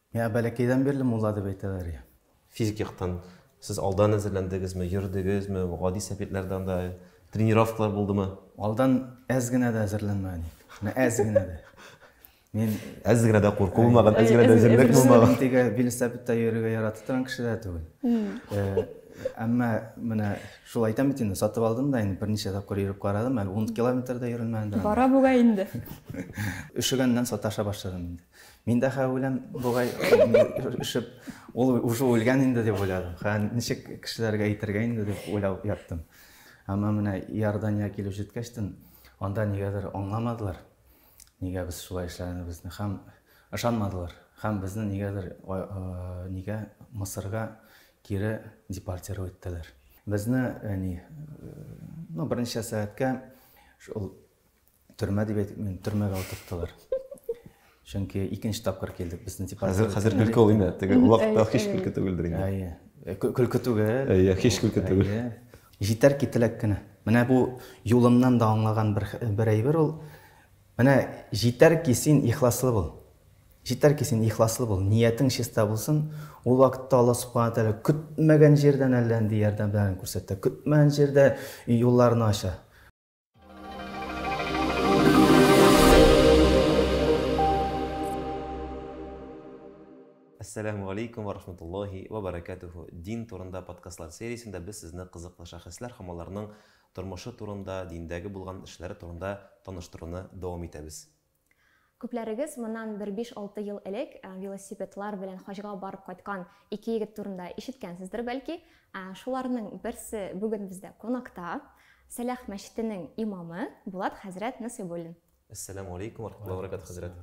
Миңа бәләкәйдән бирле мулла дип әйтәләр. Физик яктан сез алдан әзерләндегезме, йөрдегезме, гади сәпитләрдә анда тренировкалар булдымы? Алдан әз генә дә әзерләнмәгән идек. Менә әз генә дә. Мин әз генә дә курку булмаган, әз генә дә әзерлек булмаган. Мин теге велосипедта йөрергә ярата торган кеше дә түгел. Әмма менә шул әйтәм бит инде, сатып алдым да инде берничә тапкыр йөреп карадым, әле 10 километр да йөрелмәгәндер. Бара бугай инде. Өшегәннән саташа башладым инде. Мин дә хәзер үләм бугай, өшеп, ул уже үлгән инде дип уйладым. Хә ничек кешеләргә әйтергә инде дип уйлап яттым. Әмма менә Иордания килеп җиткәчтен, анда нигәдер аңламадылар. Нигә без шулай эшләгәнебезне һәм ышанмадылар. Һәм безне нигәдер нигә Мысырга кире депортировать иттеләр. Безне ни, ну, берничә сәгатькә шул төрмә дип әйтик, мин төрмәгә утырттылар. Чөнки икенче тапкыр килдек безне депортировать. Хәзер, хәзер көлке ул инде. Теге вакытта һич көлке түгелдер инде. Әйе. Көлке түгел. Әйе, һич көлке түгел. Җитәр ки теләк кенә. Менә бу юлымнан да аңлаган бер, бер әйбер ул. Менә җитәр ки син ихласлы бул. Җитәр ки син ихласлы бул, ниятең чиста булсын. Ул вакытта Алла Субхана Тәгалә көтмәгән җирдән әллә нинди ярдәмнәрен күрсәтә, көтмәгән җирдә юлларны ача. Әссәләмү галәйкүм вә рахматуллаһи вә бәрәкәтүһү. Дин турында подкастлар сериясендә без сезне кызыклы шәхесләр һәм аларның тормышы турында, диндәге булган эшләре турында таныштыруны дәвам итәбез. Күпләрегез моннан бер биш-алты ел элек велосипедлар белән хаҗга барып кайткан ике егет турында ишеткәнсездер бәлки. Шуларның берсе бүген бездә кунакта, Сәлах мәчетенең имамы Булат хәзрәт Насыйбуллин. Әссәләмү алейкум вә рахматуллаһи вә бәрәкәтүһ, хәзрәт.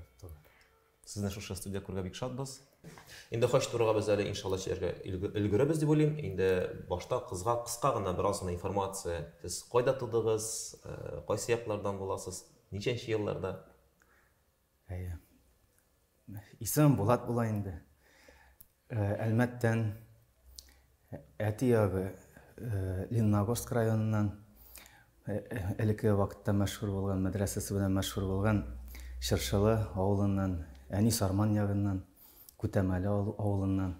Сезне шушы студия күрергә бик шатбыз. Инде хаҗ турыга без әле иншалла сөйләргә өлгерәбез дип уйлыйм. Инде башта кызга кыска гына бераз гына информация. Сез кайда тудыгыз, кайсы яклардан буласыз, ничәнче елларда? Әйе. Исемем Булат була инде. Әлмәттән, әти ягы Лениногорск районыннан, элекке вакытта мәшһүр булган, мәдрәсәсе белән мәшһүр булган Чыршылы авылыннан, әни Сарман ягыннан, Күтәмәле авылыннан.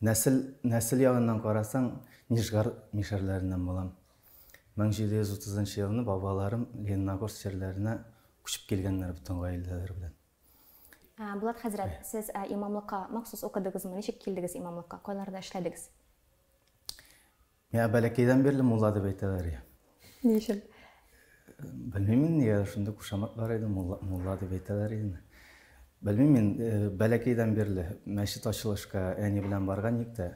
Нәсел, нәсел ягыннан карасаң, Нижгар мишәрләреннән булам. 1730 елны бабаларым Лениногорск җирләренә күчеп килгәннәр бөтен гаиләләре белән. Булат хәзрәт, сез имамлыкка махсус укыдыгызмы? Ничек килдегез имамлыкка? Кайларда эшләдегез? Миңа бәләкәйдән бирле мулла дип әйтәләр. Ни өчен? Белмим инде, нигә шундый кушамат бар иде, мулла, мулла дип әйтәләр иде. Белмим мин, бәләкәйдән бирле мәчет ачылышка әни белән барган идек тә,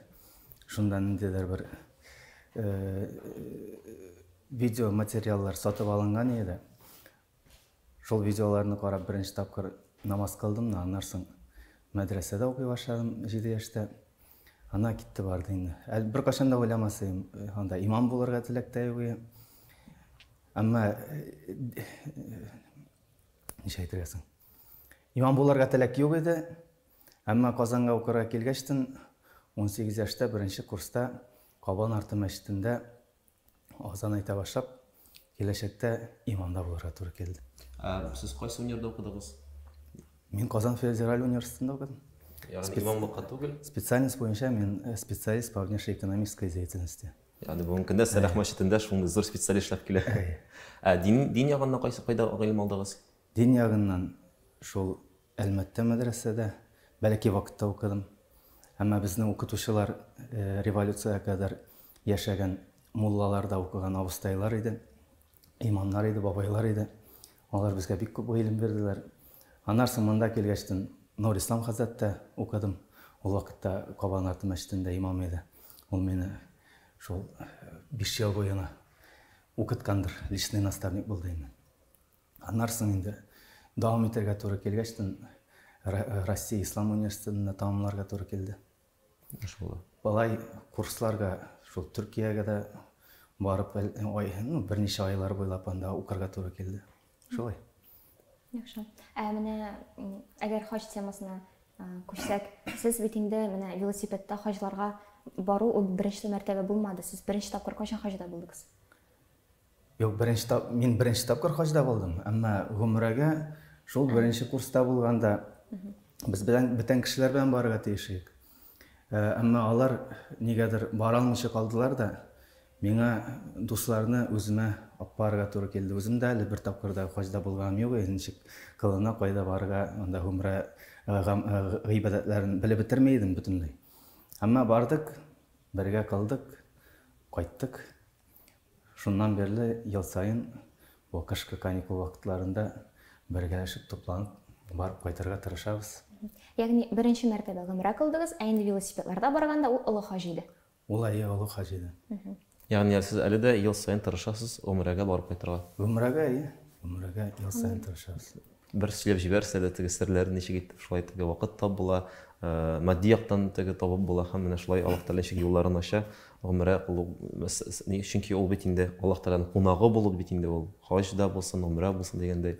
шунда ниндидер бер видео материаллар сатып алынган иде. Шул видеоларны карап беренче тапкыр намаз кылдым да, аннан соң мәдрәсәдә укый башладым 7 яшьтә. Аннан китте барды инде. Әле беркайчан да уйламас идем, анда имам булырга теләк тә юк иде. Әмма ничә әйтергә соң? Имам булырга теләк юк иде. Әмма Казанга укырга килгәчтен 18 яшьтә беренче курста Кабан арты мәчетендә Азан әйтә башлап, киләчәктә имам да булырга туры килде. Ә сез кайсы универда укыдыгыз? Мин Казан федераль университетында укыдым. Ягъни имамлыкка түгел? Специальность буенча мин э, специалист по внешнеэкономической деятельности. Ягъни бүгенге көндә Сәлах мәчетендә шундый зур специалист эшләп килә. Ә дин дин ягыннан кайсы кайда гыйлем алдыгыз? Дин ягыннан шул Әлмәттә мәдрәсәдә бәләкәй вакытта укыдым. Әмма безнең укытучылар революциягә кадәр яшәгән муллалар да укыган абыстайлар иде, имамнар иде, бабайлар иде. Алар безгә бик күп гыйлем бирделәр. Аннан соң монда килгәчтен Нурислам хәзрәттә укыдым. Ул вакытта Кабан арты мәчетендә имам иде. Ул мине шул 5 ел буена укыткандыр, личный наставник булды инде. Аннан соң инде дәвам итәргә туры килгәч, Россия Ислам университетында тәмамларга туры килде. Шул. Болай курсларга шул Төркиягә дә барып, ай, ну, берничә айлар буйлап анда укырга туры килде. Шулай. Яхшы. Ә менә әгәр хаҗ темасына күчсәк, сез бит инде менә велосипедта хаҗларга бару ул беренче мәртәбә булмады. Сез беренче тапкыр кайчан хаҗда булдыгыз? Юк, беренче тап, мин беренче тапкыр хаҗда булдым, әмма гомрәгә шул беренче курста булганда Без белән бүтән кешеләр белән барырга тиеш идек. Әмма алар нигәдер бара алмыйча калдылар да, миңа дусларны үземә алып барырга туры килде. Үзем дә әле бер тапкыр да хаҗда булганым юк иде, ничек кылына, кайда барырга, анда гомрә гыйбадәтләрен белеп бетерми идем бөтенләй. Әмма бардык, бергә кылдык, кайттык. Шуннан бирле ел саен бу кышкы каникул вакытларында бергәләшеп тупланып барып кайтырга тырышабыз. Ягъни беренче мәртәбә гомрә кылдыгыз, ә инде велосипедларда барганда ул олы хаҗ иде. Ул әйе, олы хаҗ иде. Ягъни сез әле дә ел саен тырышасыз гомрәгә барып кайтырга? Гомрәгә, әйе. Гомрәгә ел саен тырышабыз. Бер сөйләп җибәрсә әле теге серләрен, ничек итеп шулай теге вакыт табып була, матди яктан теге табып була һәм менә шулай Аллаһ Тәгалә ничек юлларын ача, гомрә кылу, чөнки ул бит инде Аллаһ Тәгаләнең кунагы булу бит инде ул, хаҗ да булсын, гомрә булсын дигәндәй.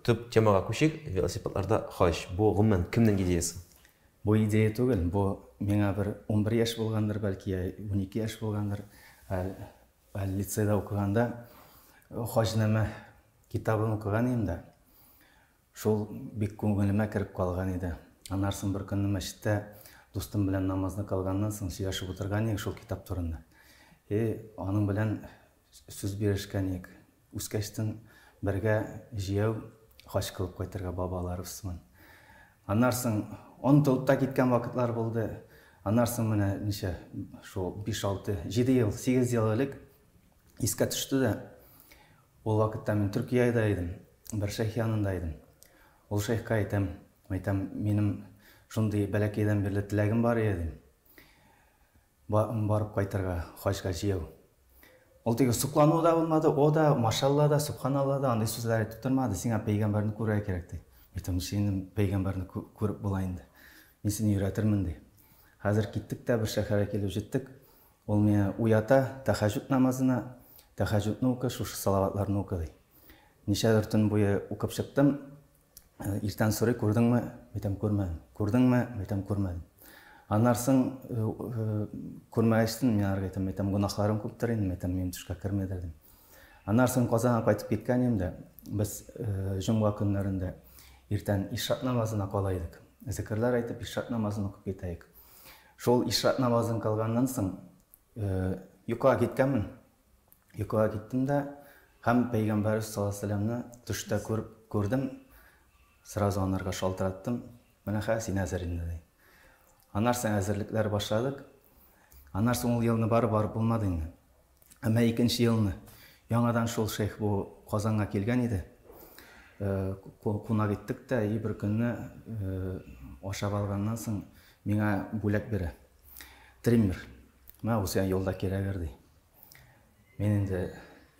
Төп темага күчик, велосипедларда хаҗ. Бу гомумән кемнең идеясе? Бу идея түгел, бу миңа бер 11 яшь булгандыр, бәлки, я 12 яшь булгандыр. Әле лицейда укыганда хаҗнамә китабын укыган идем дә, шул бик күңелемә кереп калган иде. Аннан соң бер көнне мәчеттә дустым белән намазны кылганнан соң сөйләшеп утырган идек шул китап турында. И аның белән сүз бирешкән идек. Үскәчтен бергә җияү хаҗ кылып кайтырга бабаларыбыз сыман. Аннан соң онытылып та киткән вакытлар булды. Аннан соң менә ничә, шул 5-6, 7 ел, 8 ел элек искә төште дә, ул вакытта мин Төркиядә идем, бер шәйх янында идем. Ул шәйхка әйтәм, әйтәм, минем шундый бәләкәйдән бирле теләгем бар иде, дим. Барып кайтырга, хаҗга җыю. Ул теге соклану да булмады, о да, машалла да, субханалла да, андый сүзләр әйтеп тормады. Сиңа пәйгамбәрне күрергә кирәк, ди. Әйтәм, ничек инде пәйгамбәрне күреп була инде? Мин сине өйрәтермен, ди. Хәзер киттек тә бер шәһәргә килеп җиттек. Ул мине уята тәһәҗҗүд намазына, тәһәҗҗүдне укы, шушы салаватларны укы, ди. Ничәдер төн буе укып чыктым. Иртән сорый, күрдеңме? Әйтәм, күрмәдем. Күрдеңме? Әйтәм, күрмәдем. Аннан соң күрмәгәчтен мин аларга әйтәм, әйтәм, гөнаһларым күптер инде, әйтәм, минем төшкә кермидер дим. Аннан соң Казанга кайтып киткән идем дә, без җомга көннәрендә иртән ишрак намазына кала идек. Зикерләр әйтеп, ишрак намазын укып китә идек. Шул ишрак намазын кылганнан соң йокыга киткәнмен. Йокыга киттем дә һәм Пәйгамбәребез саллаллаһу алейһи вәсәлләмне төштә күреп күрдем. Сразу анарга шалтыраттым. Менә хәзер син әзер инде, ди. Аннан соң әзерлекләр башладык. Аннан соң ул елны барып барып булмады инде. Әмма икенче елны яңадан шул шейх бу Казанга килгән иде. Кунак иттек тә, и бер көнне ашап алганнан соң миңа бүләк бирә. Триммер. Менә бу сиңа юлда кирәгер, ди. Мин инде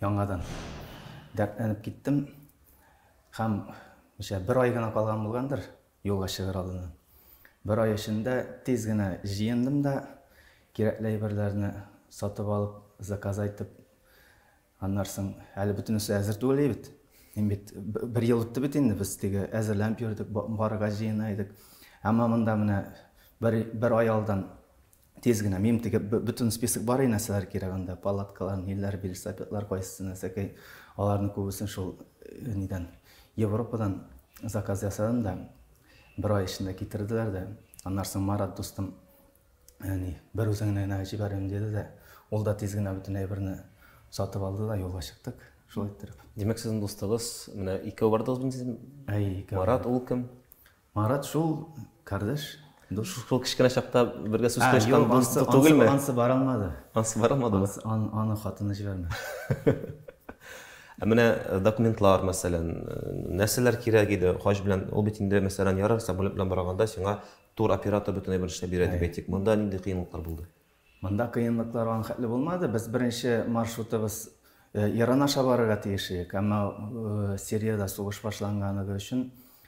яңадан дәртләнеп киттем. Һәм ничә бер ай гына калган булгандыр юлга чыгыр алдыннан. Бер ай эчендә тиз генә җыендым да, кирәкле әйберләрне сатып алып, заказ әйтеп, аннан соң әле бөтенесе әзер түгел бит. Мин бит бер ел үтте бит инде, без теге әзерләнеп йөрдек, барырга җыена идек. Әмма монда менә бер ай алдан тиз генә минем теге бөтен список бар иде, нәрсәләр кирәк анда, палаткалар, ниләр, велосипедлар, кайсысы нәрсәкәй, аларның күбесен шул нидән, Европадан заказ ясадым да, бер ай эчендә китерделәр дә. Аннан соң Марат дустым, әни, бер үзеңне генә җибәрәм диде дә, ул да тиз генә бөтен әйберне сатып алды да, юлга чыктык, шулай иттереп. Димәк, сезнең дустыгыз, менә икәү бардыгыз бит сез? Әй, икәү. Марат ул кем? Марат шул кардәш, дус. Шул кечкенә чакта бергә сүз куешкан дус түгелме? Ансы бара алмады. Ансы бара алмадымы? Аны хатыны җибәрмәде. Ә менә документлар, мәсәлән, нәрсәләр кирәк иде хаҗ белән? Ул бит инде, мәсәлән, ярар, самолет белән барганда сиңа тур оператор бөтен әйберне эшләп бирә дип әйтик. Монда нинди кыенлыклар булды? Монда кыенлыклар аның хәтле булмады. Без беренче маршрутыбыз Иран аша барырга тиеш идек. Әмма Сириядә сугыш башланганлыгы өчен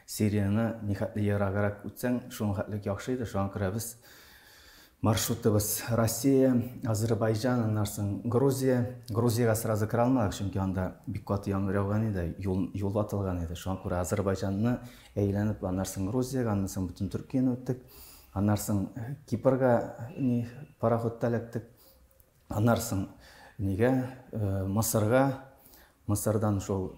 Сирияне нихәтле ераграк үтсәң, шуның хәтле яхшы иде. Шуңа күрә без маршрутыбыз Россия, Азербайҗан, аннан соң Грузия. Грузиягә сразу керә алмадык, чөнки анда бик каты яңгыр яуган иде, юл ватылган иде. Шуңа күрә Азербайҗанны әйләнеп, аннан соң Грузиягә, аннан соң бөтен Төркияне үттек. Аннан соң Кипрга ни пароходта эләктек. Аннан соң нигә Мысырга, Мысырдан шул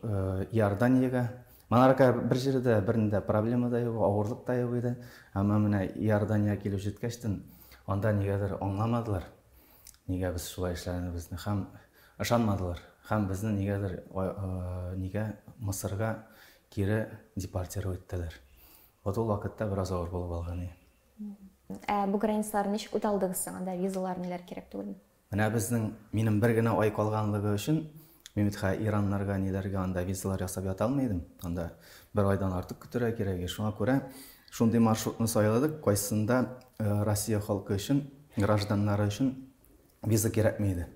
Иорданиягә. Монарка бер җирдә бернинди проблема да юк, авырлык та юк иде. Әмма менә Иордания килеп җиткәчтен, анда нигәдер аңламадылар, нигә без шулай эшләгәнебезне һәм ышанмадылар. Һәм безне нигәдер нигә Мысырга кире депортировать иттеләр. Вот ул вакытта бераз авыр булып алган иде. Ә бу границаларны ничек үтә алдыгыз соң? Анда визалар ниләр кирәк түгелме? Менә безнең, минем бер генә ай калганлыгы өчен, мин бит хәзер Ираннарга, ниләргә анда визалар ясап ята алмый идем. Анда бер айдан артык көтәргә кирәк. Шуңа күрә шундый маршрутны сайладык, кайсында Россия халкы өчен, гражданнары өчен виза кирәкми иде.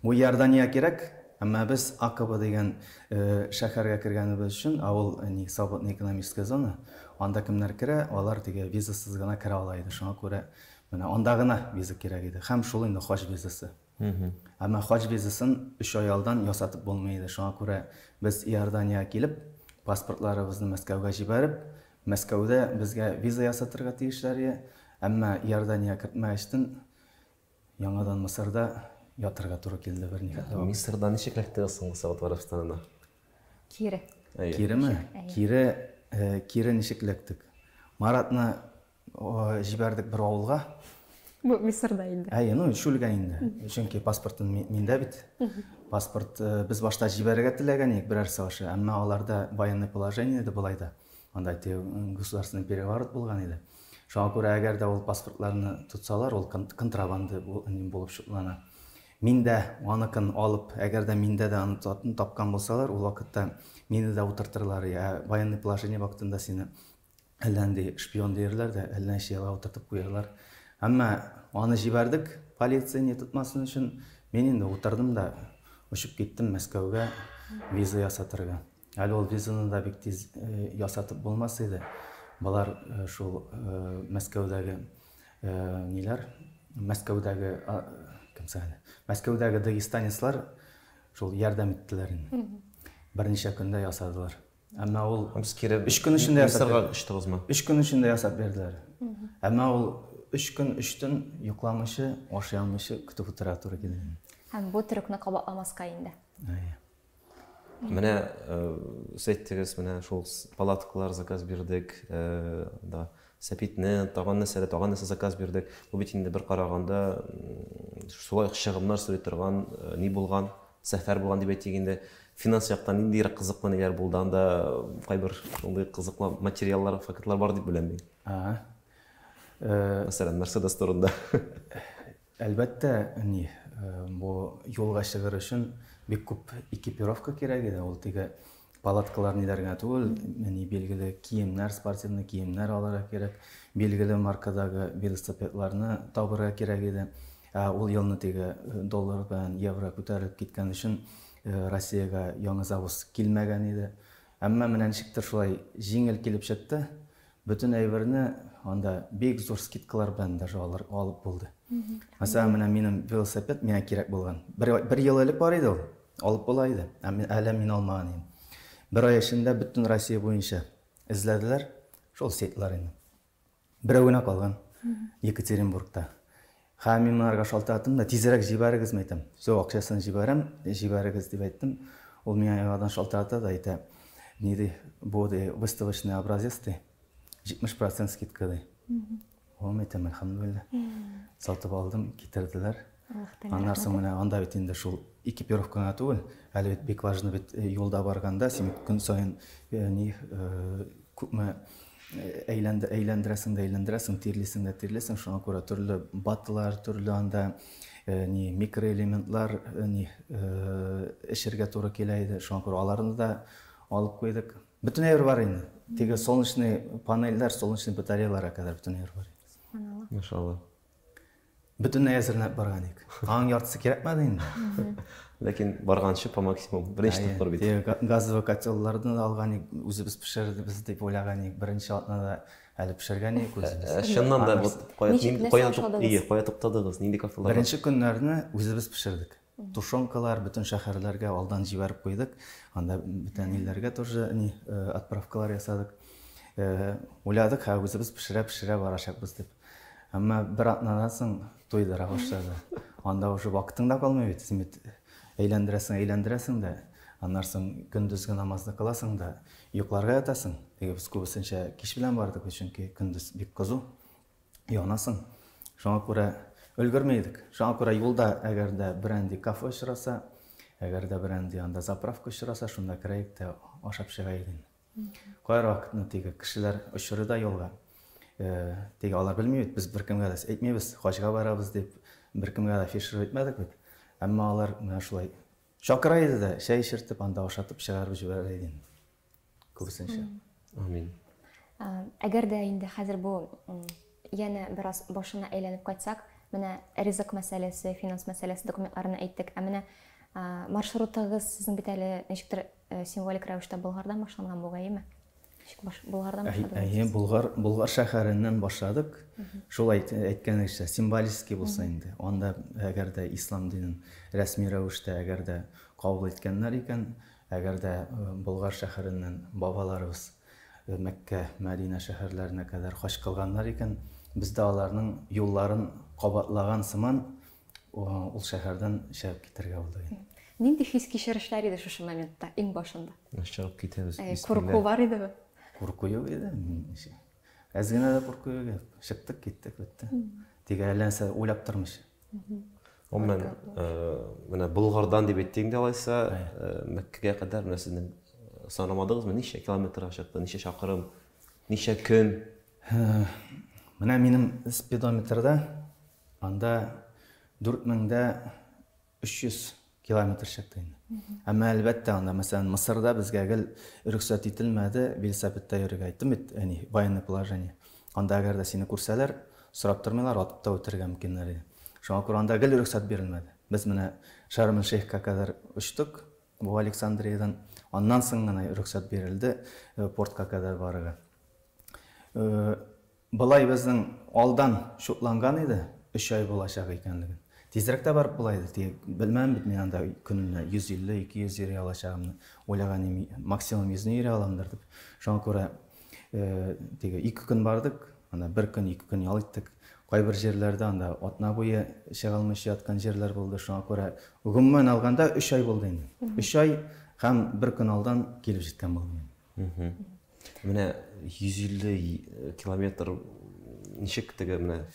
Бу Иордания кирәк, әмма без Акаба дигән шәһәргә кергәнебез өчен, ә ул ни свободная экономическая зона, анда кемнәр керә, алар теге визасыз гына керә ала иде. Шуңа күрә менә анда гына виза кирәк иде. Һәм шул инде хаҗ визасы. Әмма хаҗ визасын 3 ай алдан ясатып булмый иде. Шуңа күрә без Иорданиягә килеп, паспортларыбызны Мәскәүгә җибәреп, Мәскәүдә безгә виза ясатырга тиешләр иде. Әмма Иордания кертмәгәчтен яңадан Мысырда ятырга туры килде берникадәр вакыт. Мисырда ничек эләктегез соң Сауд Гарәбстанына? Кире. Киреме? Кире, кире ничек эләктек? Маратны җибәрдек бер авылга. Бу Мисырда инде. Әйе, ну чүлгә инде. Чөнки паспортын миндә бит. Паспорт без башта җибәрергә теләгән идек берәрсе аша, әмма аларда военный положение иде болай да. Анда государственный переворот булган иде. Шуңа күрә әгәр дә ул паспортларны тотсалар, ул контрабанда булып шутлана. Мин дә аныкын алып, әгәр дә миндә дә аны тапкан булсалар, ул вакытта мине дә утыртырлар. Ә военный положение вакытында сине әллә нинди шпион диярләр дә, әллә ничә елга утыртып куярлар. Әмма аны җибәрдек, полиция не тотмасын өчен. Мин инде утырдым да, очып киттем Мәскәүгә виза ясатырга. Әле ул визаны да бик тиз ясатып булмас иде. Болар шул Мәскәүдәге ниләр, Мәскәүдәге кем әле? Мәскәүдәге дагестанецлар шул ярдәм иттеләр инде. Берничә көндә ясадылар. Әмма ул кире 3 көн эчендә ясап очтыгызмы? 3 көн эчендә ясап бирделәр. Әмма ул 3 көн 3 төн йокламыйча, ашый алмыйча көтеп утырырга туры килде. Һәм бу трюкны кабатламаска инде. Әйе. Менә сез әйттегез, менә шул палаткалар заказ бирдек, да, сәпитне, тагын нәрсә, тагын нәрсә заказ бирдек. Бу бит инде бер караганда шулай ук чыгымнар сорый торган ни булган, сәфәр булган дип әйтик инде. Финанс яктан ниндирәк кызыклы ниләр булды анда, кайбер шундый кызыклы материаллар, фактлар бар дип беләм мин. Мәсәлән, Мерседес турында. Әлбәттә, ни, бу юлга чыгыр өчен бик күп экипировка кирәк иде. Ул теге палаткалар ниләр генә түгел, ни билгеле киемнәр, спортивный киемнәр алырга кирәк, билгеле маркадагы велосипедларны табырга кирәк иде. Ә ул елны теге доллар белән евро күтәрелеп киткән өчен Россиягә яңа завоз килмәгән иде. Әмма менә ничектер шулай җиңел килеп чыкты. Бөтен әйберне анда бик зур скидкалар белән даже алып булды. Мәсәлән, менә минем велосипед миңа кирәк булган. Бер ел элек бар иде ул, алып була иде. Әле мин алмаган идем. Бер ай эчендә бөтен Россия буенча эзләделәр, шул сетлар инде. Берәү генә калган Екатеринбургта. Һәм мин моңарга шалтыраттым да, тизрәк җибәрегез, әйтәм. Все, акчасын җибәрәм, җибәрегез дип әйттем. Ул миңа яңадан шалтырата да әйтә, ни ди, бу ди выставочный образец ди, 70% скидка ди. Ул әйтәм, әлхәмдүлилләһ. Сатып алдым, китерделәр. Аннан соң менә анда бит инде шул экипировка гына түгел, әле бит бик важно бит юлда барганда син көн саен ни күпме әйләндерәсең дә әйләндерәсең, тирлисең дә тирлисең, шуңа күрә төрле батлар, төрле анда ни микроэлементлар ни эчәргә туры килә иде, шуңа күрә аларны да алып куйдык. Бөтен әйбер бар инде. Теге солнечный панельләр, солнечный батареяларга кадәр бөтен әйбер бар. Машалла. Бөтенләй әзерләнеп барган идек. Аның яртысы кирәкмәде инде. Ләкин барганчы по максимум. Беренче тапкыр бит. Газовый котелларны да алган идек, үзебез пешердебез дип уйлаган идек. Беренче атнада әле пешергән идек үзебез. Чыннан да вот кая туктадыгыз, нинди кафеларда? Беренче көннәрне үзебез пешердек. Тушенкалар бөтен шәһәрләргә алдан җибәреп куйдык. Анда бүтән илләргә тоже ни отправкалар ясадык. Уйладык, һә үзебез пешерә-пешерә барачакбыз дип. Әмма бер атнадан соң туйдыра башлады. Анда уже вакытың да калмый бит. Син бит әйләндерәсең, әйләндерәсең дә. Аннан соң көндезге намазны кыласың да йокларга ятасың. Теге без күбесенчә кич белән бардык, чөнки көндез бик кызу янасың. Шуңа күрә өлгерми идек. Шуңа күрә юлда әгәр дә берәнди кафе очраса, әгәр дә берәнди анда заправка очраса, шунда керәек тә ашап чыга идек. Кайбер вакытны теге кешеләр очрый да юлга. Теге алар белми бит, без беркемгә дә әйтмибез, хаҗга барабыз дип, беркемгә дә афишировать итмәдек бит. Әмма алар менә шулай чакыра иде дә, чәй эчертеп, анда ашатып чыгарып җибәрә иде инде. Күбесенчә. Амин. Әгәр дә инде хәзер бу янә бераз башына әйләнеп кайтсак, менә ризык мәсьәләсе, финанс мәсьәләсе документларны әйттек. Ә менә маршрутыгыз сезнең бит әле ничектер символик рәвештә Болгардан башланган бугай, әйеме? Ничек баш, Болгардан башладыгыз? Әйе, Болгар, Болгар шәһәреннән башладык. Шул әйткәнегезчә, символический булса инде. Анда әгәр дә ислам динен рәсми рәвештә әгәр дә кабул иткәннәр икән, әгәр дә Болгар шәһәреннән бабаларыбыз Мәккә, Мәдинә шәһәрләренә кадәр хаҗ кылганнар икән, без дә аларның юлларын кабатлаган сыман ул шәһәрдән чыгып китәргә булдык инде. Нинди хис-кичерешләр иде шушы моментта, иң башында? Чыгып китәбез. Курку бар идеме? Курку юк иде. Әз генә дә курку юк иде. Чыктык, киттек, бетте. Тик әллә нәрсә уйлап тормыйча. Гомумән, менә Болгардан дип әйттек инде алайса, Мәккәгә кадәр менә сезнең санамадыгызмы, ничә километрга чыкты, ничә чакрым, ничә көн? Менә минем спидометрда анда 4300 километр чыкты инде. Әмма әлбәттә анда, мәсәлән, Мысырда безгә гел рөхсәт ителмәде велосипедта йөрергә. Әйттем бит, әни, военное положение. Анда әгәр дә сине күрсәләр, сорап тормыйлар, атып та үтерергә мөмкиннәр иде. Шуңа күрә анда гел рөхсәт бирелмәде. Без менә Шарм-эль-Шейхка кадәр очтык, бу Александриядән. Аннан соң гына рөхсәт бирелде портка кадәр барырга. Болай безнең алдан шутланган иде, өч ай булачак икәнлеген. Тизрәк тә барып була иде, тик белмәдем бит мин анда көненә 150, 200 йөри алачагымны. Уйлаган идем, максимум 100-не йөри аламдыр дип. Шуңа күрә теге 2 көн бардык, анда бер көн, 2 көн ял иттек. Кайбер җирләрдә анда атна буе чыга алмыйча яткан җирләр булды. Шуңа күрә гомумән алганда 3 ай булды инде. 3 ай һәм бер көн алдан килеп җиткән булдым инде. Менә 150 километр ничек теге менә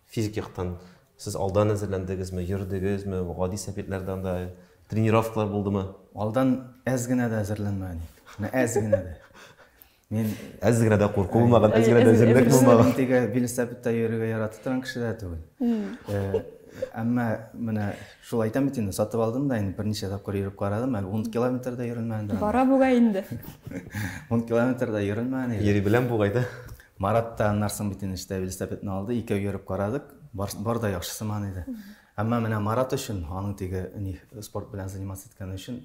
физик яктан сез алдан әзерләндегезме, йөрдегезме, гади сәпитләрдән дә тренировкалар булдымы? Алдан әз генә дә әзерләнмәгән идек. Менә әз генә дә. Мин әз генә дә курку булмаган, әз генә дә әзерлек булмаган. Мин теге велосипедта йөрергә ярата торган кеше дә түгел. Әмма менә шул әйтәм бит инде, сатып алдым да инде берничә тапкыр йөреп карадым, әле 10 километр да йөрелмәгәндер. Бара бугай инде. 10 километр да йөрелмәгән иде. Йөри беләм бугай да. Марат та аннан соң бит инде эштә велосипедны алды, икәү йөреп карадык, бар, бар да яхшы сыман иде. Әмма менә Марат өчен, аның теге ни спорт белән заниматься иткәне өчен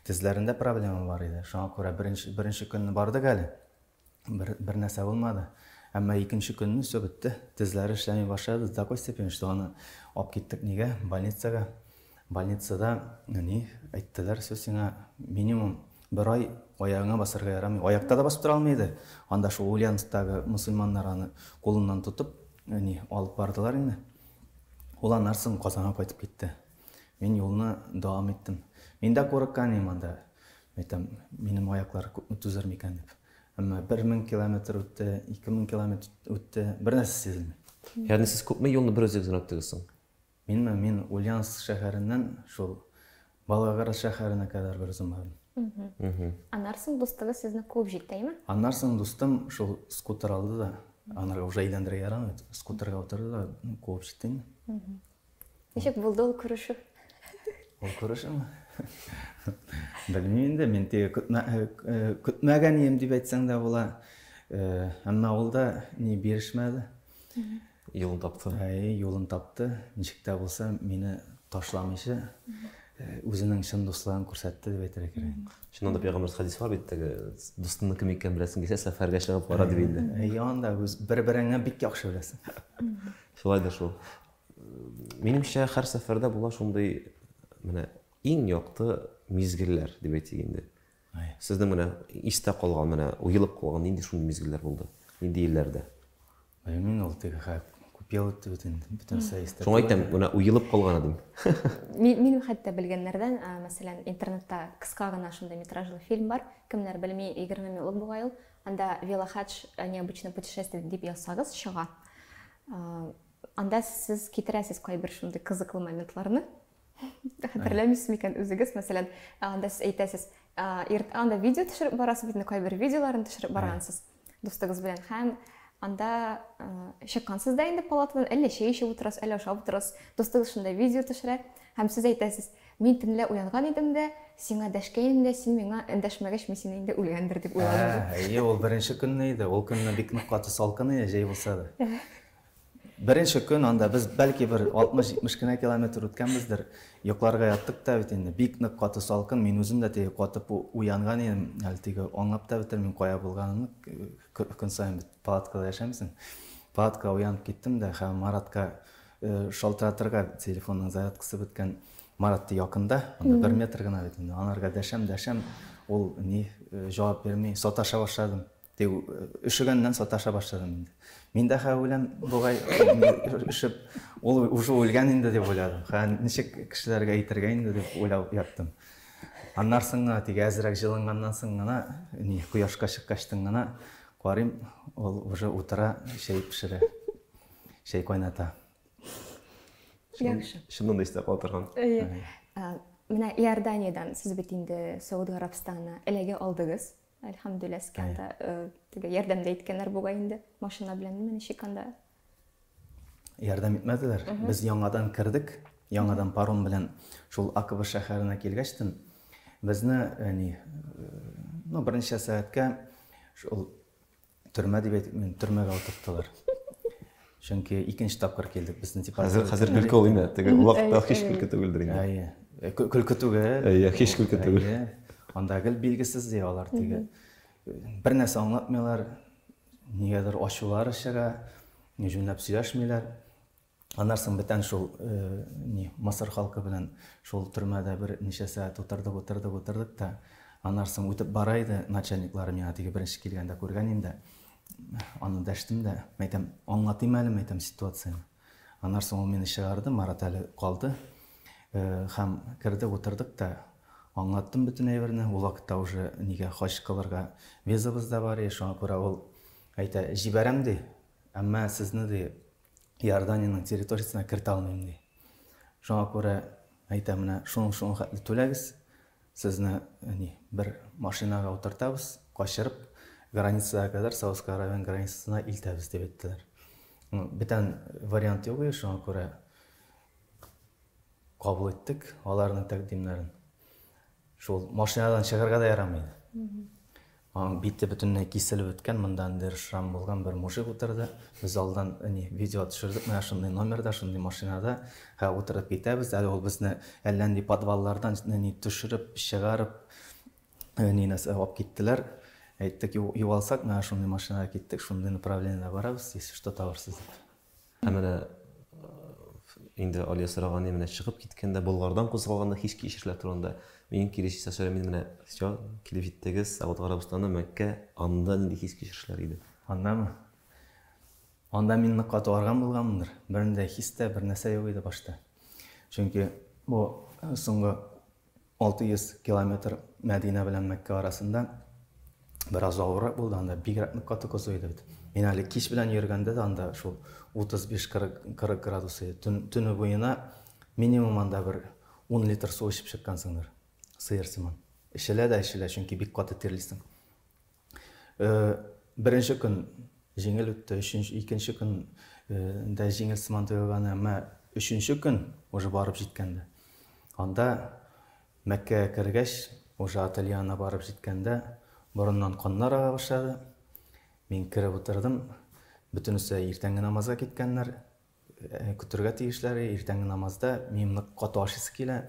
тезләрендә проблема бар иде. Шуңа күрә беренче беренче көнне бардык әле. Бер, бер нәрсә булмады. Әмма икенче көнне все бетте. Тезләре эшләми башлады до такой степени, что аны алып киттек нигә? Больницага. Больницада ни әйттеләр, все сиңа минимум бер ай аягыңа басарга ярамый. Аякта да басып тора алмый иде. Анда шул Ульяновсктагы мусульманнар аны кулыннан тотып, ни алып бардылар инде. Ул аннан соң Казанга кайтып китте. Мин юлны дәвам иттем. Мин дә курыккан идем анда. Әйтәм, минем аяклар күпме түзәр микән дип. Әмма 1000 километр үтте, 2000 километр үтте, бер нәрсә сизелми. Ягъни сез күпме юлны бер үзегез генә үттегез соң? Минме? Мин Ульяновск шәһәреннән шул Волгоград шәһәренә кадәр бер үзем бардым. Аннан соң дустыгыз сезне куып җитте, әйме? Аннан соң дустым шул скутер алды да, анарга уже әйләндерергә ярамый, скутерга утырды да, куып җитте инде. Ничек булды ул күрешү? Ул күрешүме? Белмим инде, мин теге көтмәгән идем дип әйтсәң дә була. Әмма ул да ни бирешмәде. Юлын тапты. Әй, юлын тапты. Ничек тә булса, мине ташламыйча, үзенең чын дуслыгын күрсәтте дип әйтергә кирәк. Чыннан да пәйгамбер хәдис бар бит теге, дустыңның кем икәнен беләсең килсә, сәфәргә чыгып кара дип инде. Әй, анда үз бер-береңне бик яхшы беләсең. Шулай да шул. Минемчә, һәр сәфәрдә була шундый менә иң якты мизгелләр дип әйтик инде. Сезнең менә истә калган, менә уелып калган нинди шундый мизгелләр булды? Нинди елларда? Белмим, ул теге хәп күп Күп ел үтте бит инде, бөтенесе истә. Шуңа әйтәм, менә уелып калган идем. Минем хәтта белгәннәрдән, мәсәлән, интернетта кыска гына шундый метражлы фильм бар. Кемнәр белми, 20 минутлык бугай ул. Анда Велохадж необычное путешествие дип язсагыз чыга. Анда сез китерәсез кайбер шундый кызыклы моментларны. Хәтерләмисез микән үзегез, мәсәлән, анда сез әйтәсез, анда видео төшереп барасыз бит, кайбер видеоларын төшереп баргансыз дустыгыз белән һәм анда чыккансыз да инде палатадан, әллә чәй эчеп утырасыз, әллә ашап утырасыз, дустыгыз шунда видео төшерә һәм сез әйтәсез, мин төнлә уянган идем дә, сиңа дәшкән дә, син миңа эндәшмәгәч, мин сине инде үлгәндер дип уйладым. Әйе, ул беренче көнне иде. Ул көнне бик нык каты салкын иде, җәй булса да. Беренче көн анда без бәлки бер 60-70 кенә километр үткәнбездер. Йокларга яттык та бит инде. Бик нык каты салкын. Мин үзем дә теге катып уянган идем. Әле теге аңлап та бетермим кая булганымны. Көн саен бит палаткада яшәмисең. Палаткага уянып киттем дә һәм Маратка шалтыратырга телефонның зарядкасы беткән. Марат якында, анда бер метр гына бит инде. Анарга дәшәм, дәшәм, ул ни җавап бирми, саташа башладым. Тик өшегәннән саташа башладым инде. Мин дә хәзер үләм бугай, өшеп, ул уже үлгән инде дип уйладым. Хә ничек кешеләргә әйтергә инде дип уйлап яттым. Аннан соң гына теге әзрәк җылынганнан соң гына, ни кояшка чыккачтын гына карыйм, ул уже утыра, чәй пешерә. Чәй кайната. Яхшы. Чыннан да истә кала торган. Әйе. Менә Иорданиядән сез бит инде Сауд Гарәбстанына эләгә алдыгыз. Әлхәмдүлилләһ, сезгә анда теге ярдәм дә иткәннәр бугай инде. Машина белән ничек анда? Ярдәм итмәделәр. Без яңадан кердек, яңадан паром белән шул Акаба шәһәренә килгәчтен, безне ни, ну, берничә сәгатькә шул төрмә дип әйтик, мин төрмәгә утырттылар. Чөнки икенче тапкыр килдек безне типа. Хәзер хәзер көлке ул инде. Теге ул вакытта һич көлке түгелдер инде. Әйе. Көлке түгел. Әйе, һич көлке түгел. Анда гел билгесез ди алар теге. Бер нәрсә аңлатмыйлар, нигәдер ачулары чыга, җүнләп сөйләшмиләр. Аннан соң бүтән шул ни Мысыр халкы белән шул төрмәдә бер ничә сәгать утырдык, утырдык, утырдык та. Аннан соң үтеп бара иде начальниклары миңа теге беренче килгәндә күргән инде. Аны дәштем дә, мәйтәм, аңлатыйм әле, мәйтәм, ситуацияне. Аннан соң ул мине чыгарды, Марат әле калды. Һәм кердек, утырдык та, аңлаттым бөтен әйберне. Ул вакытта уже нигә хаҗ кылырга визабыз да бар, шуңа күрә ул әйтә, җибәрәм ди, әмма сезне ди Иорданиянең территориясенә кертә алмыйм ди. Шуңа күрә әйтә, менә шуның-шуның хәтле түләгез, сезне ни бер машинага утыртабыз, качырып границага кадәр Саудовская Аравиянең границасына илтәбез дип әйттеләр. Бүтән вариант юк иде, шуңа күрә кабул иттек аларның тәкъдимнәрен. Шул машинадан чыгарга да ярамый. Аның бите бөтенләй киселеп беткән, монда ниндидер шрам булган бер мужик утырды. Без алдан ни видео төшердек, менә шундый номерда, шундый машинада һә утырып китәбез. Әле ул безне әллә нинди подваллардан ни төшереп, чыгарып, ни нәрсә алып киттеләр. Әйттек, югалсак, менә шундый машинада киттек, шундый направлениедә барабыз, если что табарсыз дип. Ә менә инде Алия сораган, менә чыгып киткәндә, Болгардан кузгалганда хис кичерешләр турында. Мин килешсә сорыйм, мин менә все, килеп җиттегез, Сауд Гарәбстаны, Мәккә, анда нинди хис кичерешләр иде? Андамы? Анда мин нык каты арган булганмындыр. Бернинди хис тә, бер нәрсә юк иде башта. Чөнки бу соңгы 600 километр Мәдинә белән Мәккә арасында бераз авыррак булды, анда бигрәк нык каты кызу иде бит. Мин әле кич белән йөргәндә дә анда шул 35-40 градус иде. Төн, төне буена минимум анда бер 10 литр су эчеп чыккансыңдыр. Сыер сыман. Эчелә дә эчелә, чөнки бик каты тирлисең. Беренче көн җиңел үтте, өченче, икенче көн дә җиңел сыман тоелган, әмма өченче көн уже барып җиткәндә. Анда Мәккәгә кергәч, уже отель янына барып җиткәндә, борыннан каннар ага башлады. Мин кереп утырдым. Бөтенесе иртәнге намазга киткәннәр. Көтергә тиешләр, иртәнге намазда минем нык каты ашыйсы килә.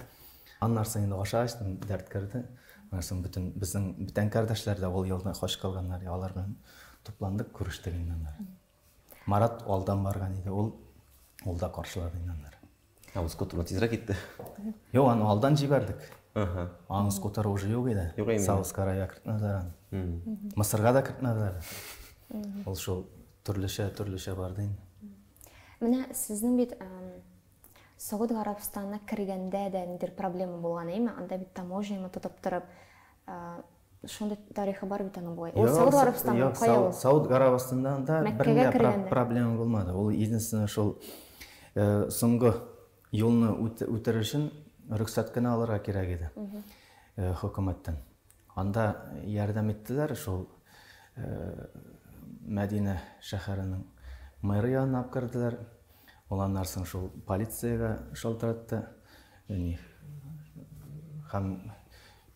Аннан соң инде ашагач, дәрт керде. Аннан соң бөтен безнең бүтән кардәшләр дә ул елны хаҗ кылганнар, алар белән тупландык, күрештек инде аннары. Марат алдан барган иде, ул ул да каршылады инде аннары. Ә ул скутерны тизрәк китте. Юк, аны алдан җибәрдек. Аның скутеры уже юк иде. Юк инде. Саудовская Аравия кертмәделәр аны. Мысырга да кертмәделәр. Ул шул төрлечә, төрлечә барды инде. Менә сезнең бит Согуд Гарәбстанына кергәндә дә ниндидер проблема булган, әйеме? Анда бит таможняны тотып торып, шундый тарихы бар бит аның бугай. Ул Сауд Гарәбстаны кая ул? Сауд Гарәбстанында анда бернинди проблема булмады. Ул единственное шул соңгы юлны үтер өчен рөхсәт кенә алырга кирәк иде хөкүмәттән. Анда ярдәм иттеләр шул Мәдинә шәһәренең мэры янына алып керделәр. Ул аннан соң шул полициягә шалтыратты. Һәм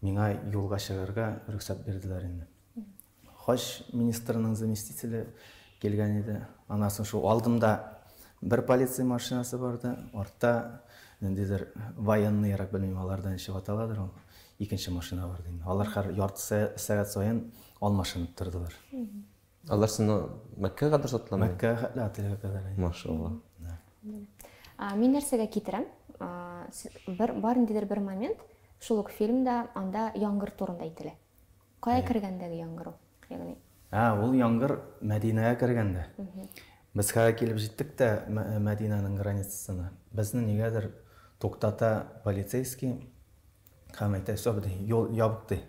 миңа юлга чыгарга рөхсәт бирделәр инде. Хаҗ министрының заместителе килгән иде. Аннан соң шул алдымда бер полиция машинасы барды, артта ниндидер военныйрак, белмим, алардан ничек аталадыр ул. Икенче машина барды инде. Алар һәр ярты сәгать саен алмашынып тордылар. Алар сине Мәккәгә кадәр сатыламы? Мәккәгә хәтле отельгә кадәр. Машалла. Мин нәрсәгә китерәм? Бер бар ниндидер бер момент, шул ук фильмда анда яңгыр турында әйтелә. Кая кергәндәге яңгыр ул? Ягъни. Ә, ул яңгыр Мәдинәгә кергәндә. Без хәзер килеп җиттек тә Мәдинәнең границасына. Безне нигәдер туктата полицейский. Һәм әйтә, все, ди, юл ябык, ди.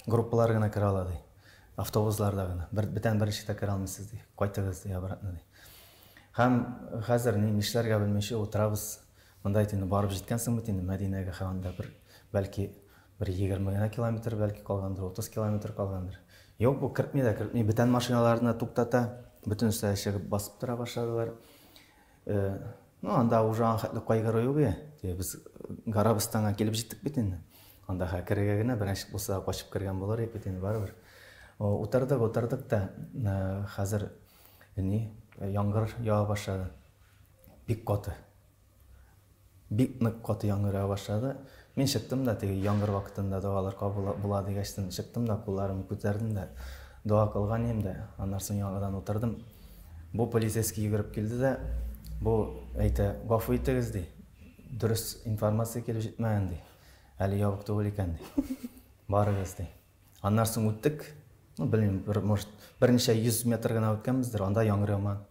Группалар гына керә ала, ди. Автобусларда гына. Бер, бүтән берничек тә керә алмыйсыз, ди. Кайтыгыз, ди, обратно, ди. Һәм хәзер ни нишләргә белмичә утырабыз. Монда инде барып җиткәнсең бит инде Мәдинәгә, һәм анда бер, бәлки, бер 20 генә километр, бәлки, калгандыр, 30 километр калгандыр. Юк, бу кертми дә кертми. Бүтән машиналарны туктата, бөтенесе чыгып басып тора башладылар. Ну, анда уже аның хәтле кайгыру юк иде. Теге без Гарабстанга килеп җиттек бит инде. Анда хә керергә генә берничек булса да качып кергән булыр идек бит инде барыбер. Утырдык, утырдык та, хәзер ни, яңгыр ява башлады. Бик каты. Бик нык каты яңгыр ява башлады. Мин чыктым да, теге яңгыр вакытында догалар кабул була дигәчтен, чыктым да, кулларымны күтәрдем дә, дога кылган идем дә, аннан соң яңадан утырдым. Бу полицейский йөгереп килде дә, бу әйтә, гафу итегез, ди, дөрес информация килеп җитмәгән, ди. Әле ябык түгел икән, ди. Барыгыз, ди. Аннан соң үттек, ну, белмим, бер, может, берничә йөз метр гына үткәнбездер, анда яңгыр яумаган.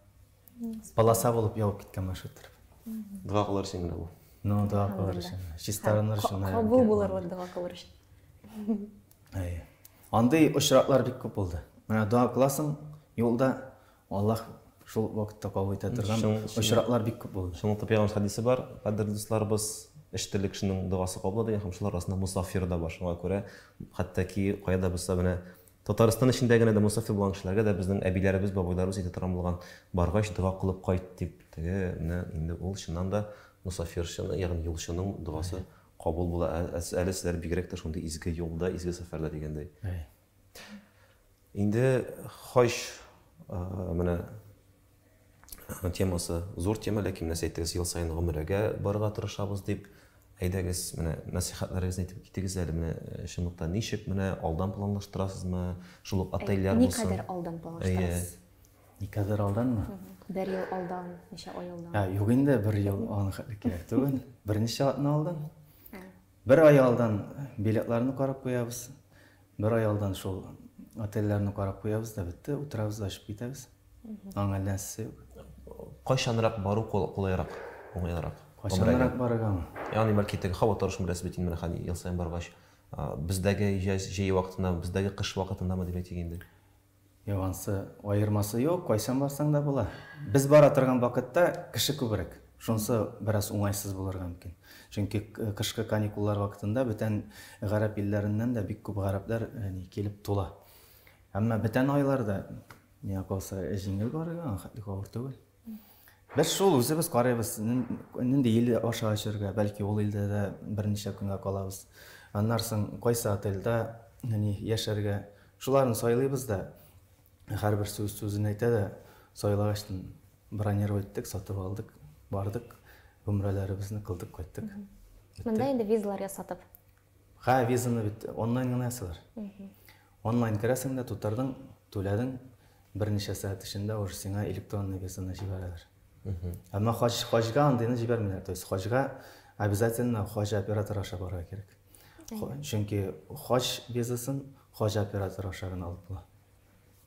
Полоса булып явып киткән маршрут. Дога кылыр өчен генә бу. Ну, дога кылыр өчен. Чистарыныр өчен. Кабул булырлык дога кылыр өчен. Әйе. Андый очраклар бик күп булды. Менә дога кыласың, юлда Аллаһ шул вакытта кабул итә торган очраклар бик күп булды. Шуның пәйгамбер хәдисе бар, кадерле дусларыбыз, өч төрле кешенең догасы кабул дигән һәм шулар арасында мусафир да бар. Шуңа күрә хәтта ки кая да булса менә Татарстан эчендә генә дә мосафир булган кешеләргә дә безнең әбиләребез, бабайларыбыз әйтә торган булган, баргач дога кылып кайт дип. Теге менә инде ул чыннан да мосафирчыны, ягъни юлчының догасы кабул була. Әле сезләр бигрәк тә шундый изге юлда, изге сәфәрдә дигәндәй. Инде хаҗ менә темасы зур тема, ләкин менә сез әйттегез, ел саен гомрәгә барырга тырышабыз дип. Әйдәгез, менә нәсыйхәтләрегезне әйтеп китегез әле, менә чынлыкта ничек менә алдан планлаштырасызмы, шул ук отельләр булсын. Никадәр алдан планлаштырасыз? Никадәр алданмы? Бер ел алдан, ничә ай алдан? Ә, юк инде, бер ел аның хәтле кирәк түгел. Берничә атна алдан. Бер ай алдан билетларны карап куябыз. Бер ай алдан шул отельләрне карап куябыз да бетте, утырабыз да очып китәбез. Аның әллә нәрсәсе юк. Кайчанрак бару кулайрак, уңайлырак? Кайчанрак барыргамы? Ягъни бәлки теге һава торышын беләсез бит инде менә хәзер ел саен баргач. Бездәге җәй вакытында, бездәге кыш вакытындамы дип әйтик инде. Юк, ансы аермасы юк, кайчан барсаң да була. Без бара торган вакытта кеше күбрәк. Шунысы бераз уңайсыз булырга мөмкин. Чөнки кышкы каникуллар вакытында бүтән гарәп илләреннән дә бик күп гарәпләр килеп тула. Әмма бүтән айларда миңа калса җиңел барырга, аның хәтле авыр түгел. Без шул үзебез карыйбыз, нинди ил аша очырга, бәлки ул илдә дә берничә көнгә калабыз. Аннан соң кайсы отельдә яшәргә, шуларны сайлыйбыз да, һәрбер сүз сүзен әйтә дә, сайлагач бронировать иттек, сатып алдык, бардык, гомрәләребезне кылдык, кайттык. Монда инде визалар ясатып. Ха, визаны бит онлайн гына ясалар. Онлайн керәсең дә, тутырдың, түләдең, берничә сәгать эчендә уже сиңа электронный визаны җибәрәләр. Әмма хаҗ, хаҗга андыйны җибәрмиләр. То есть хаҗга обязательно хаҗ оператор аша барырга кирәк. Чөнки хаҗ визасын хаҗ оператор аша гына алып була.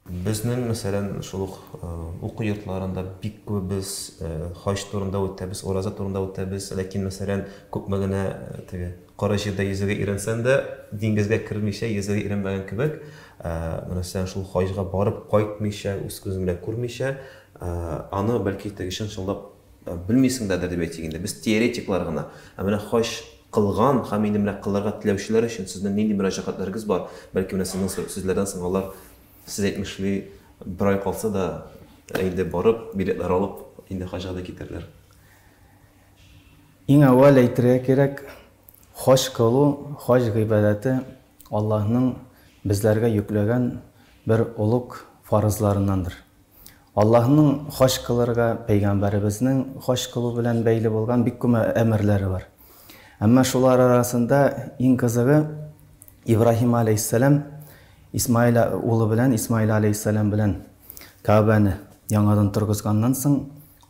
Безнең, мәсәлән, шул ук уку йортларында бик күбебез хаҗ турында үтәбез, ураза турында үтәбез, ләкин, мәсәлән, күпме генә теге коры җирдә йөзергә өйрәнсәң дә, диңгезгә кермичә йөзергә өйрәнмәгән кебек, мәсәлән, шул хаҗга барып кайтмыйча, үз күзең белән күрмичә, аны бәлки теге чын-чынлап белмисең дәдер дип әйтик инде. Без теоретиклар гына. Ә менә хаҗ кылган һәм инде менә кылырга теләүчеләр өчен сезнең нинди мөрәҗәгатьләрегез бар? Бәлки менә сезнең сүзләрдән соң алар, сез әйтмешли, бер ай калса да, инде барып, билетлар алып, инде хаҗга да китәрләр. Иң әүвәл әйтергә кирәк, хаҗ кылу, хаҗ гыйбадәте Аллаһның безләргә йөкләгән бер олуг фарызларыннандыр. Аллаһның хаҗ кылырга, пәйгамбәребезнең хаҗ кылу белән бәйле булган бик күп әмерләре бар. Әмма шулар арасында иң кызыгы Ибраһим алейһиссәлам Исмаил улы белән Исмаил алейһиссәлам белән Кәгъбәне яңадан торгызганнан соң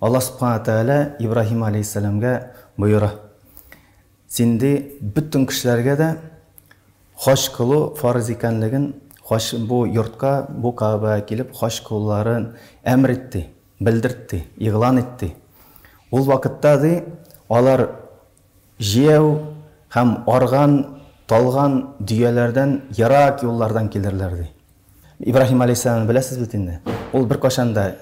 Аллаһ субхана тәгалә Ибраһим алейһиссәламгә боера. Син, ди, бөтен кешеләргә дә хаҗ кылу фарыз икәнлеген, хаҗ, бу йортка, бу Кәгъбәгә килеп хаҗ кылуларын әмер ит, ди, белдерт, ди, игълан ит, ди. Ул вакытта, ди, алар җәяү һәм арган, талган дөяләрдән ерак юллардан килерләр, ди. Ибраһим алейһиссәламны беләсез бит инде. Ул беркайчан да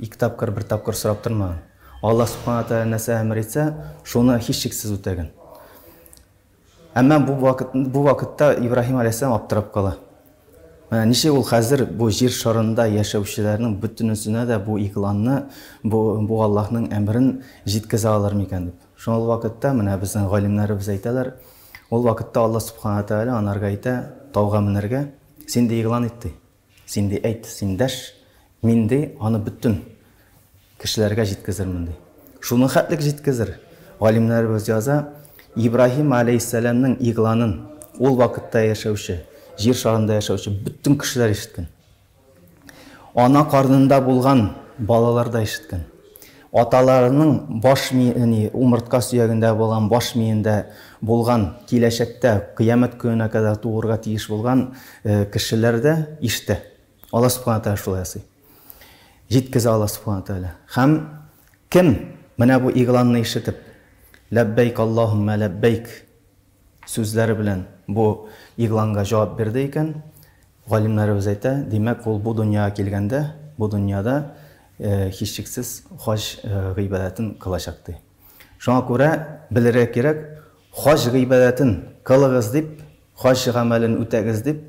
ике тапкыр, бер тапкыр сорап тормаган. Аллаһ Субхана Тәгалә нәрсә әмер итсә, шуны һичшиксез үтәгән. Әмма бу вакыт, бу вакытта Ибраһим алейһиссәлам аптырап кала. Менә ничек ул хәзер бу җир шарында яшәүчеләрнең бөтенесенә дә бу игъланны, бу, бу Аллаһның әмерен җиткезә алыр микән дип. Шул вакытта менә безнең галимнәребез әйтәләр, ул вакытта Аллаһ Субхана Тәгалә анарга әйтә, тауга менәргә, Син ди игълан ит ди. Син ди әйт, син дәш, мин ди аны бөтен кешеләргә җиткезермен ди. Шуның хәтлек җиткезер. Галимнәребез яза, Ибраһим алейһиссәламнең игъланын ул вакытта яшәүче, җир шарында яшәүче бөтен кешеләр ишеткән. Ана карнында булган балалар да ишеткән. Аталарының баш ми, ни, умыртка сөягендә булган, баш миендә булган, киләчәктә, кыямәт көненә кадәр туырга тиеш булган кешеләр дә ишетә. Алла Субхана Тәгалә шулай ясый. Җиткезә Алла Субхана Тәгалә. Һәм кем менә бу игъланны ишетеп, Ләббәйк Аллаһуммә ләббәйк сүзләре белән бу игъланга җавап бирде икән, галимнәребез әйтә, димәк, ул бу дөньяга килгәндә, бу дөньяда һичшиксез хаҗ гыйбадәтен кылачак, ди. Шуңа күрә белергә кирәк, хаҗ гыйбадәтен кылыгыз дип, хаҗ гамәлен үтәгез дип,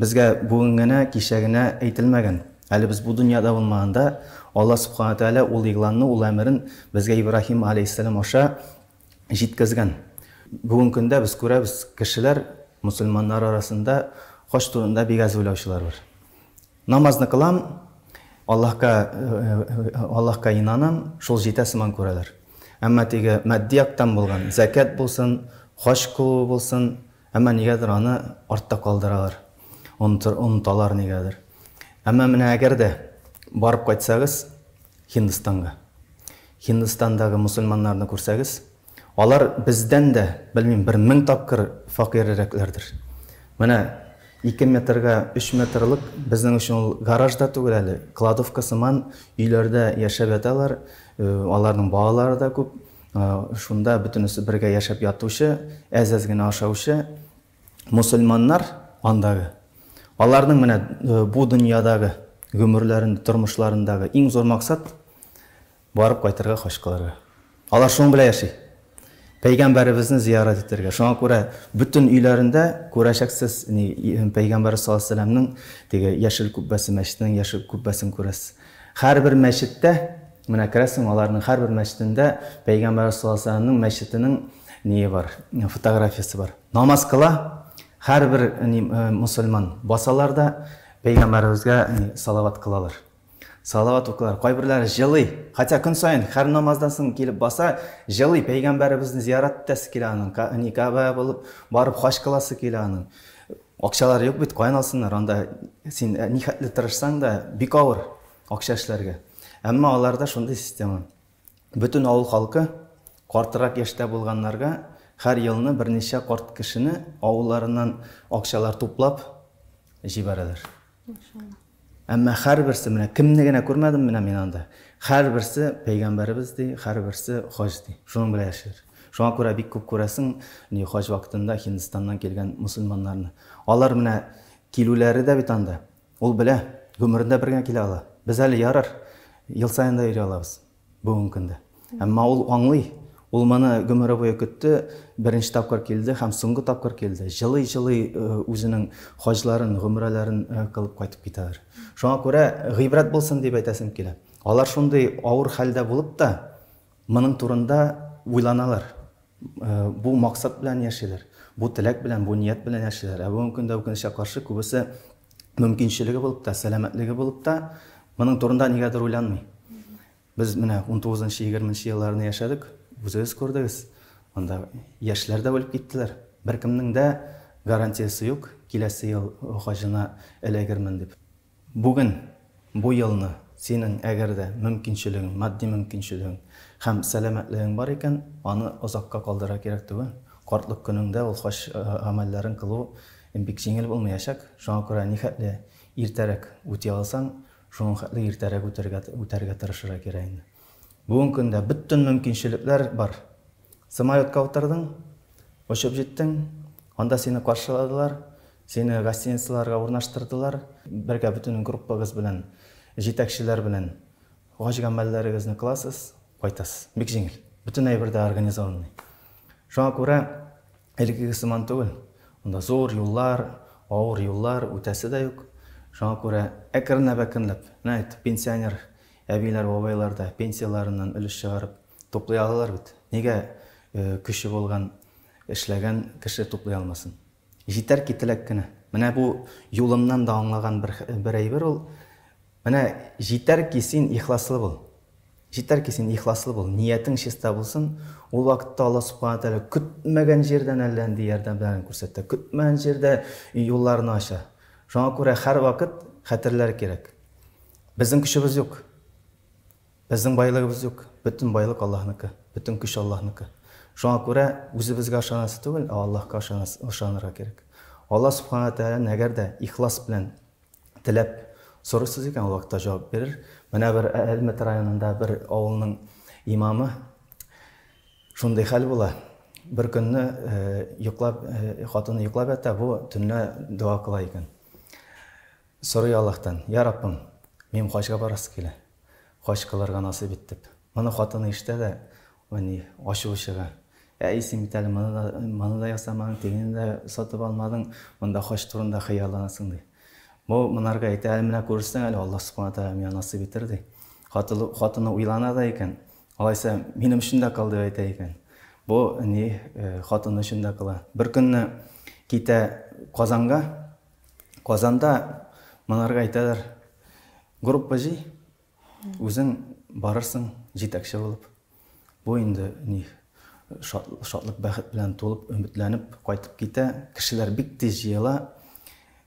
безгә бүген генә, кичә генә әйтелмәгән. Әле без бу дөньяда булмаганда, Алла Субхана Тәгалә ул игъланны, ул әмерен безгә Ибраһим алейһиссәлам аша җиткезгән. Бүгенге көндә без күрәбез, кешеләр, мөселманнар арасында хаҗ турында бик әз уйлаучылар бар. Намазны кылам, Аллаһка, Аллаһка инанам, шул җитә сыман күрәләр. Әмма теге матди яктан булган, зәкят булсын, хаҗ кылу булсын, әмма нигәдер аны артта калдыралар, оныталар нигәдер. Әмма менә әгәр дә барып кайтсагыз Һиндстанга, Һиндстандагы мөселманнарны күрсәгез, алар бездән дә, белмим, бер 1000 тапкыр фәкыйрьрәкләрдер. Менә 2 метрга 3 метрлык, безнең өчен ул гараж да түгел әле, кладовка сыман өйләрдә яшәп яталар, аларның балалары да күп, шунда бөтенесе бергә яшәп ятучы, әз-әз генә ашаучы мөселманнар андагы. Аларның менә бу дөньядагы гомерләрен, тормышларындагы иң зур максат барып кайтырга хаҗ кылырга. Алар шуның белән яши. Пәйгамбәребезне зиярат итәргә. Шуңа күрә бөтен өйләрендә күрәчәксез, ни, Пәйгамбәр саллаллаһу алейһи вәсәлләмнең теге яшел күббәсе, мәчетнең яшел күббәсен күрәсез. Һәрбер мәчеттә, менә керәсең, аларның һәрбер мәчетендә Пәйгамбәр саллаллаһу алейһи вәсәлләмнең мәчетенең ние бар, фотографиясе бар. Намаз кыла, һәрбер ни мусульман басалар да Пәйгамбәребезгә ни салават кылалар. Салават укылар. Кайберләре җылый. Хотя көн саен һәр намаздан соң килеп баса, җылый. Пәйгамбәребезне зиярат итәсе килә аның. Ни Кәгъбә булып барып хаҗ кыласы килә аның. Акчалары юк бит, каян алсыннар? Анда син нихәтле тырышсаң да, бик авыр акча эшләргә. Әмма аларда шундый система. Бөтен авыл халкы картрак яшьтә булганнарга һәр елны берничә карт кешене авылларыннан акчалар туплап җибәрәләр. Әмма һәрберсе, менә кемне генә күрмәдем менә мин анда, һәрберсе пәйгамбәребез ди, һәрберсе хаҗ ди. Шуның белән яшиләр. Шуңа күрә бик күп күрәсең, ни хаҗ вакытында Һиндстаннан килгән мөселманнарны. Алар менә килүләре дә бит анда. Ул белә, гомерендә бер генә килә ала. Без әле ярар, ел саен да йөри алабыз. Бүгенге көндә. Әмма ул аңлый, ул моны гомере буе көтте, беренче тапкыр килде һәм соңгы тапкыр килде. Җылый-җылый үзенең хаҗларын, гомрәләрен кылып кайтып китәләр. Шуңа күрә гыйбрәт булсын дип әйтәсем килә. Алар шундый авыр хәлдә булып та, моның турында уйланалар. Бу максат белән яшиләр. Бу теләк белән, бу ният белән яшиләр. Ә бүгенге көндә үкенечкә каршы күбесе мөмкинчелеге булып та, сәламәтлеге булып та, моның турында нигәдер уйланмый. Без менә 19-20 елларны яшәдек, үзегез күрдегез. Анда яшьләр дә үлеп киттеләр. Беркемнең дә гарантиясе юк, киләсе ел хаҗына эләгермен дип. Бүген, бу елны синең әгәр дә мөмкинчелегең, матди мөмкинчелегең һәм сәламәтлегең бар икән, аны озакка калдырырга кирәк түгел. Картлык көнеңдә ул хаҗ гамәлләрен кылу бик җиңел булмаячак. Шуңа күрә нихәтле иртәрәк үти алсаң, шуның хәтле иртәрәк үтәргә, үтәргә тырышырга кирәк инде. Бүгенге көндә бөтен мөмкинчелекләр бар. Самолетка утырдың, очып җиттең, анда сине каршыладылар, сине гостиницаларга урнаштырдылар. Бергә бөтен группагыз белән, җитәкчеләр белән хаҗ гамәлләрегезне кыласыз, кайтасыз. Бик җиңел. Бөтен әйбер дә организованный. Шуңа күрә элеккеге сыман түгел. Анда зур юллар, авыр юллар, үтәсе дә юк. Шуңа күрә әкренләп-әкренләп, менә әйт, пенсионер әбиләр, бабайлар да пенсияләреннән өлеш чыгарып туплый алалар бит. Нигә көче булган, эшләгән кеше туплый алмасын? Җитәр ки теләк кенә. Менә бу юлымнан да аңлаган бер, бер әйбер ул. Менә җитәр ки син ихласлы бул. Җитәр ки син ихласлы бул, ниятең чиста булсын. Ул вакытта Алла Субхана Тәгалә көтмәгән җирдән әллә нинди ярдәмнәрен күрсәтә, көтмәгән җирдә юлларны ача. Шуңа күрә һәрвакыт хәтерләр кирәк. Безнең көчебез юк. Безнең байлыгыбыз юк. Бөтен байлык Аллаһныкы, бөтен көч Аллаһныкы. Шуңа күрә үзебезгә ышанасы түгел, ә Аллаһка ышанырга кирәк. Алла Субхана Тәгаләне әгәр дә ихлас белән теләп сорыйсыз икән, ул вакытта җавап бирер. Менә бер Әлмәт районында бер авылның имамы шундый хәл була. Бер көнне йоклап, хатыны йоклап ята, бу төнлә дога кыла икән. Сорый Аллаһтан: "Я Раббым, минем хаҗга барасы килә. Хаҗ кылырга насыйп ит", дип. Моны хатыны ишетә дә, әни, ачуы чыга. Әй, син бит әле моны да, моны да ясамадың, тегене дә сатып алмадың, монда хаҗ турында хыялланасың, ди. Бу монарга әйтә, әле менә күрерсең әле, Аллаһ Субхана Тәгалә миңа насыйп итер, ди. Хатыны, хатыны уйлана да икән. Алайса, минем өчен дә кыл, дип әйтә икән. Бу ни, хатыны өчен дә кыла. Бер көнне китә Казанга. Казанда монарга әйтәләр, группа җый, Үзең барырсың җитәкче булып. Бу инде ни шатлык, бәхет белән тулып, өметләнеп кайтып китә. Кешеләр бик тиз җыела.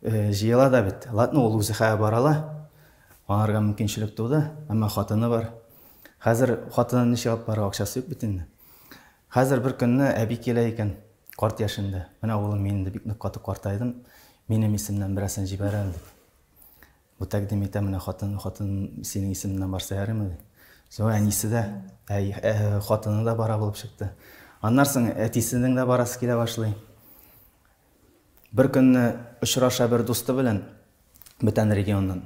Җыела да бит. Ладно, ул үзе хәзер бара ала. Аңарга мөмкинчелек туды, әмма хатыны бар. Хәзер хатынын ничек алып барырга акчасы юк бит инде. Хәзер бер көнне әби килә икән, карт яшендә. Менә улым, мин инде бик нык каты картайдым. Минем исемнән берәрсен җибәр әле дип. Бу тәкъдим итә, менә хатын, хатын синең исемеңнән барса ярыймы ди. Соң әнисе дә, әй, ә, хатыны да бара булып чыкты. Аннан соң әтисенең дә барасы килә башлый. Бер көнне очраша бер дусты белән бүтән регионнан.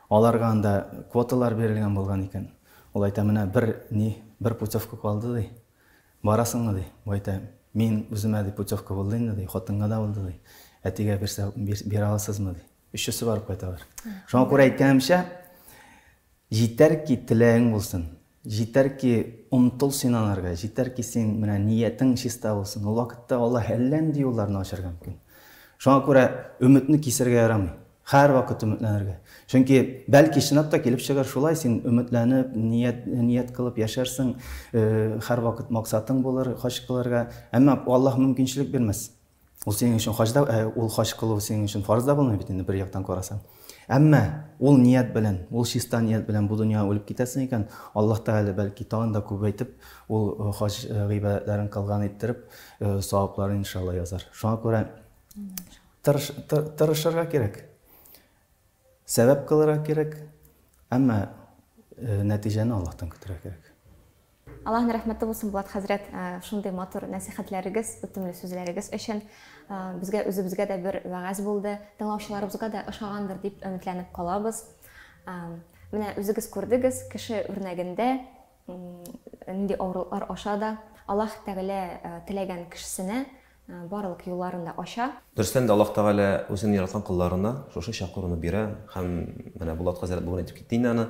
Аларга анда квоталар бирелгән булган икән. Ул әйтә, менә бер ни, бер путевка калды ди. Барасыңмы ди. Бу әйтә, мин үземә ди путевка булды инде ди, хатынга да булды ди. Әтигә бирсә, бирә аласызмы ди. Өчесе барып кайталар. Шуңа күрә әйткәнемчә, җитәр ки теләгең булсын, җитәр ки омтыл син анарга, җитәр ки син менә ниятең чиста булсын. Ул вакытта Аллаһ әллә нинди юлларны ачарга мөмкин. Шуңа күрә өметне кисәргә ярамый. Һәрвакыт өметләнергә. Чөнки бәлки чынлап та килеп чыгар шулай, син өметләнеп, ният ният кылып яшәрсең, һәрвакыт максатың булыр хаҗ кылырга. Әмма Аллаһ мөмкинчелек бирмәс. Ул синең өчен хаҗ да, ул хаҗ кылу синең өчен фарыз да булмый бит инде бер яктан карасаң. Әмма ул ният белән, ул чиста ният белән бу дөньяга үлеп китәсең икән, Аллаһ Тәгалә бәлки тагын да күбәйтеп, ул хаҗ гыйбадәтләрен кылган иттереп, савапларын иншалла язар. Шуңа күрә тырышырга кирәк. Сәбәп кылырга кирәк, әмма нәтиҗәне Аллаһтан көтәргә кирәк. Аллаһның рәхмәте булсын, Булат хәзрәт, шундый матур нәсыйхәтләрегез, үтемле сүзләрегез өчен. Безгә үзебезгә дә бер вәгазь булды. Тыңлаучыларыбызга да ошагандыр дип өметләнеп калабыз. Менә үзегез күрдегез, кеше үрнәгендә нинди авырлыклар аша да Аллаһ Тәгалә теләгән кешесенә барлык юлларын да ача. Дөрестән дә, Аллаһ Тәгалә үзенең яраткан колларына шушы чакыруны бирә һәм менә Булат хәзрәт бүген әйтеп китте инде аны.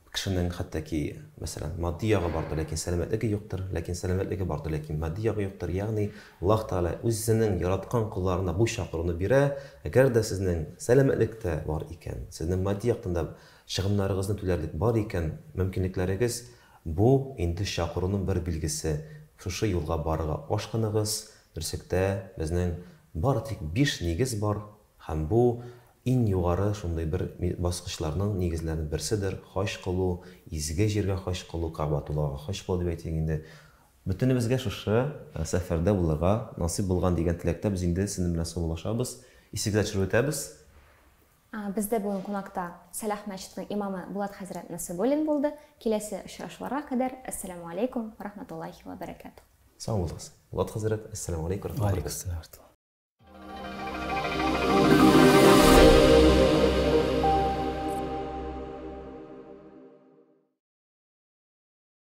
Кешенең хәтта ки, мәсәлән, матди ягы бардыр, ләкин сәламәтлеге юктыр, ләкин сәламәтлеге бардыр, ләкин матди ягы юктыр. Ягъни Аллаһ Тәгалә үзенең яраткан колларына бу чакыруны бирә. Әгәр дә сезнең сәламәтлек тә бар икән, сезнең матди яктан да чыгымнарыгызны түләрлек бар икән, мөмкинлекләрегез, бу инде чакыруның бер билгесе. Шушы юлга барырга ашкыныгыз. Дөреслектә, безнең бары тик биш нигез бар һәм бу Иң югары шундый бер баскычларның, нигезләрнең берседер, хаҗ кылу, изге җиргә хаҗ кылу, Кәгъбәтуллага хаҗ кылу дип әйтик инде. Бөтенебезгә шушы сәфәрдә булырга насыйп булган дигән теләктә без инде сезнең белән саубуллашабыз. Исегезгә төшереп үтәбез. Бездә бүген кунакта Сәлах мәчетенең имамы Булат хәзрәт Насыйбуллин булды. Киләсе очрашуларга кадәр, әссәламү аләйкүм вә рахматуллаһи вә бәрәкәтүһ. Сау булыгыз. Булат хәзрәт, әссәламү аләйкүм вә рахматуллаһи вә бәрәкәтүһ. Вә аләйкүм әссәлам вә рахматуллаһ.